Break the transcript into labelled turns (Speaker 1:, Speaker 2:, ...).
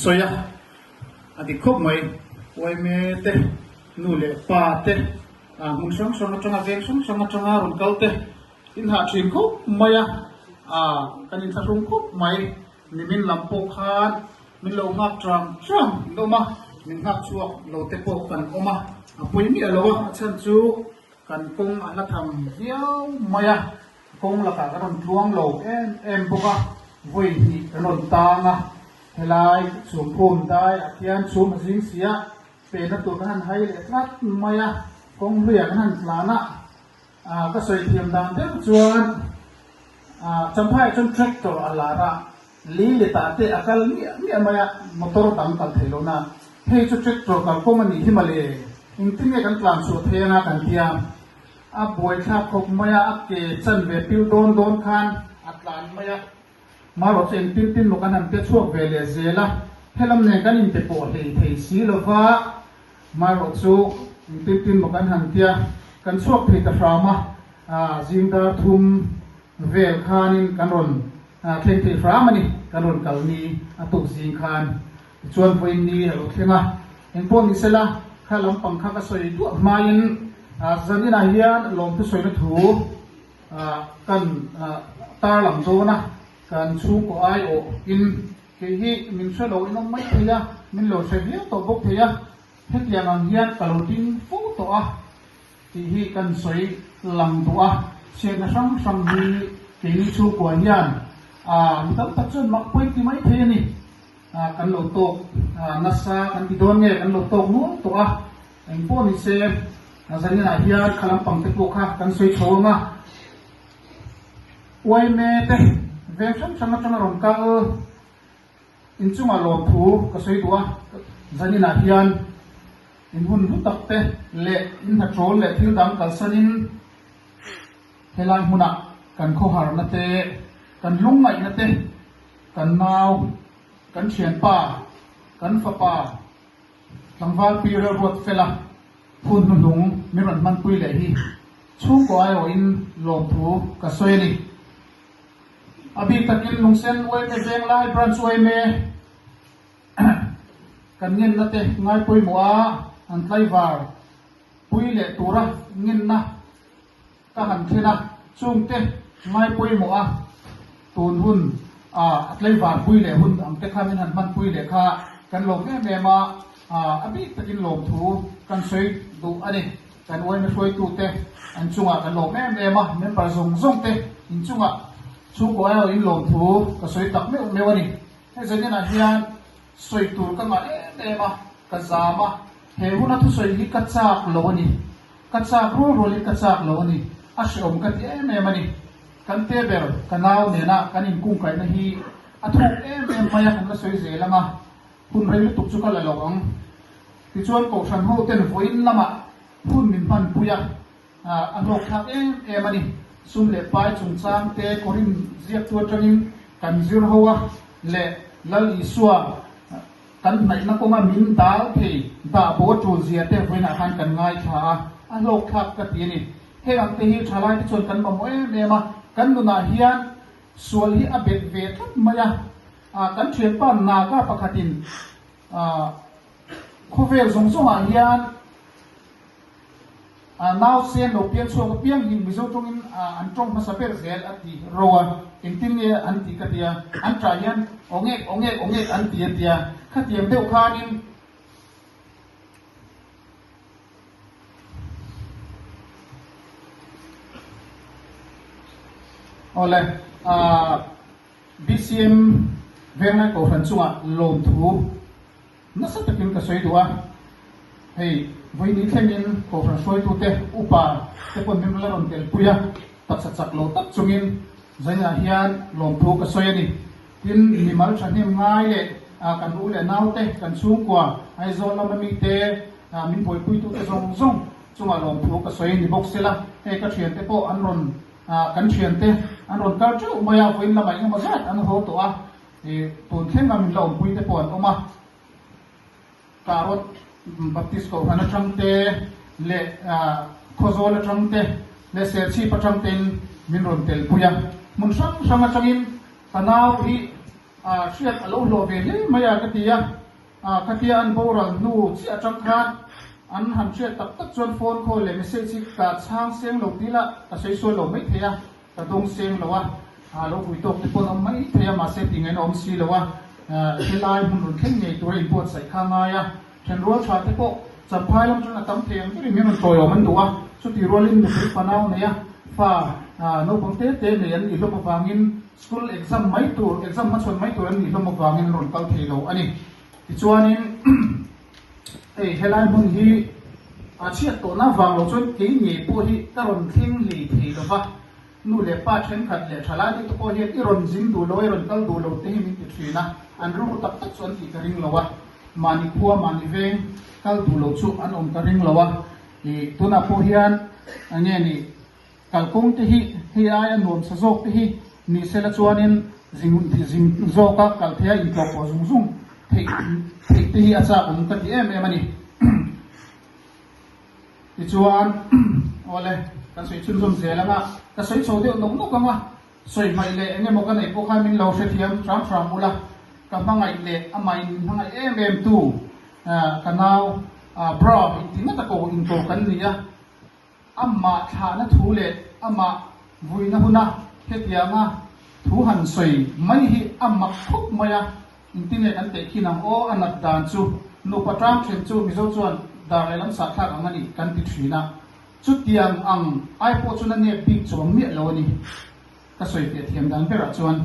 Speaker 1: Sawi a, a dik khawp mai. Uaime te, nu leh pa te, hmun hrang hrang atanga veng hrang hrang atanga rawn kal te in hah thin khawp mai a, kan inthlahrung khawp mai. Nimin lam pawh khan min lo nghak tang tang an awm a, min nghak chhuak lo te pawh kan awm a, a pawi miah lo a, a chhan chu kan kawng a hla tham viau mai a. Kawng lakah kan rawn tluang lo em em bawk a, vawi hnih kan rawn tang a, helai chhum phum dai ah khian chhum a zing si a, pehna tur kan han hai leh tlat mai a, kawng hluiah kan han tlan a, ah ka sawi thiam dan deuh chuan ah Champhaiah chuan tractor a lar a, li letah te a kal miah miah mai a, motor dang kal thei lo na, hei chu tractor kalkawng a nih hi mawle, engtin nge kan tlan chhuah thei anga kan tia. A buaithlak khawp mai a, a ke chan ve pil dawn dawn khan a tlan mai a. Marawh chu engtin tin maw kan han pe chhuak ve leh zel a, helam nen kan inpe pawh hlei thei si lo va, marawh chu engtin tin maw kan han tia, kan chhuak thei ta hram a, zing dar thum vel khanin kan rawn thleng thei hram a ni, kan rawn kal ni a tuk zing khan. Tichuan vawiin ni a lo thleng a, engpawh ni sela kha lampang kha ka sawi duah hmain zaninah hian lawmthu sawina thu kan tar lang dawn a, kan chhungkaw aiawh in kei hi min hre lo in awm mai thei a, min lo hre viau tawh bawk thei a, hetiang ang hian ka lo ding fo tawh a tih hi kan sawi lang duh a, chhiatna hrang hrang hi keini chhungkua hian mi tam tak chuan mak pawi ti mai thei a ni. Kan lo tawk nasa kan ti dawn nge kan lo tawk nual tawh a, engpawh ni se zaninah hian kha lampang te pawh kha kan sawi chho ang a, uaime te veng hrang hrang atanga rawn kal inchungah lawmthu ka sawi duh a, zaninah hian in hun hlu tak te leh in hnaṭawl leh thil dang kalsanin helai hmunah kan khawharna te kan lungngaihna te Kan nau, kan thianpa, kan fapa, tlangval pi Relruat Fela hun hnuhnung min rawn hmanpui leh hi chhungkaw aiawhin lawmthu ka sawi a ni. A bik takin Lungsen yma Venglai Branch yma kan ngenna te ngai pawimawh a an tlaivar pui leh tura ngenna Ka han thlen a, chungte ngai pawimawh a, tun hun a tlaivar pui leh hun ang te kha min han hman pui leh kha kan lawm em em a, a bik takin lawmthu kan sawi duh a ni. Kan uaina hruaitute an chungah kan lawm em em a, member zawng zawng te in chungah chhungkaw aiawhin lawmthu ka sawi tak meuh meuh a ni. Hei zaninah hian sawi tur ka ngah em em a, ka zam a, he huna thusawi hi ka chak lo a ni. Ka chak rual rualin ka chak lo a ni. A hreawm ka ti em em a ni. Kan te ber, ka nau nena kan inkungkaihna hi a thuk em em mai a, kan la sawi zel ang a, hun rei lutuk chu ka la lo ang. Tichuan Kohhran ho ten vawiin lamah hun min hmanpui a, a hlawkthlak em em a ni. Sum leh pai chungchang te Korin ziaktu atangin kan zir ho a leh Lal Isua Kan hnaihna kawnga min dal thei dah bo a tul zia te vawiinah khan kan ngaithla a, a hlawkthlak ka ti a ni. Heng ang te hi thalai te chuan kan mamawh em em a, kan nunah hian sual hi a bet ve tlat mai a. Kan thianpa Naga pakhatin khawvel zawng zawngah hian, Nau sen lo piang chhuak apiang hi Mizo tawngin an tawng hmasa ber zel a ti ro a, engtin nge an tih ka tia, an tah hian aw ngek aw ngek aw ngek an ti a tia, khatiang deuh khanin Awle, BCM Venglai Kohhran chungah lawmthu Nasa takin ka sawi duh a, hei vawiin thlengin Kohhran hruaitute, upa te pawn min la rawn telpui a, taksa chak lo tak chungin zainah hian lawmthu ka sawi a ni. Tin, mimal thahnem ngai leh kan u leh naute, kan chhungkua, Aizawl lama mite, min buaipuitute zawng zawng chungah lawmthu ka sawi a ni bawk sela, hei ka thiante pawh an rawn, kan thiante an rawn kal teuh mai a, vawiin lamah engemaw zat an haw tawh a, I tun thleng a min la awmpui te pawh an awm a, Karot Baptist Kohhran atang te leh Khawzawl atang te leh Serchhip atang tein min rawn telpui a, hmun hrang hrang atangin ka nau hi. Hriat a lo hlawh ve hle mai a ka ti a, khatia an boral hnu chiah atang khan an han hriat tak tak chuan phone call leh message hi ka chhang seng lo tih lah ka sawi sual lo mai thei a, ka dawng seng lo a, lo vui tawk te pawn awm mai thei a mahse ti ngaihna awm si lo a, helai hmun rawn thleng ngei tura inbuatsaih kha a ngai a, thenrual tha te pawh Champhai lam chuan a tam thei ang berin min rawn tawiawm an duh a, chutih rualin nupui fanau nei a, fa naupang te te nei an nih hlawm avangin School exam mai tur, exam hmachhawn mai tur an nih hlawm avangin an rawn kal thei lo a ni. Tichuanin hei helai hmun hi a chhiat tawhna avang lo chuan kei ngei pawh hi ka rawn thleng hlei thei lo va, nu leh pa thenkhat leh thalai deuh te pawh hian i rawn zin duh lo, i rawn kal duh lo te hi min ti thin a, an rilru tak tak chu an tih ka ring lo a, mahni khua mahni veng kal duh lo chu an awm ka ring lo a, ih tunah pawh hian enge ni. Kalkawng te hi hei aia nuam sa zawk te hi ni sela chuanin zing zing zawka kal theia intlawh pawh zung zung theih theih te hi a chak awm ka ti em em a ni. Tichuan awle kan sawi chhunzawm zel anga ka sawi chho deuh nawk nawk anga sawi hmaih leh eng emaw ka neih pawh khan min lo hrethiam hram hram ula ka hmangaih leh amah in min hmangaih em em tu ka nau bra inti ngat a ko inko kan ni a. Amah thlahna thu leh amah vuina huna hetianga thu han sawi mai hi a mak khawp mai a, engtin nge kan teh khin ang aw a nat dan chu nupa tang then chu Mizo chuan dar lehlam sahthlak ang a ni kan ti thin a, chutiang ang ai pawh chuan a nep bik chuang miah lo a ni ka sawi fiah thiam dan berah chuan.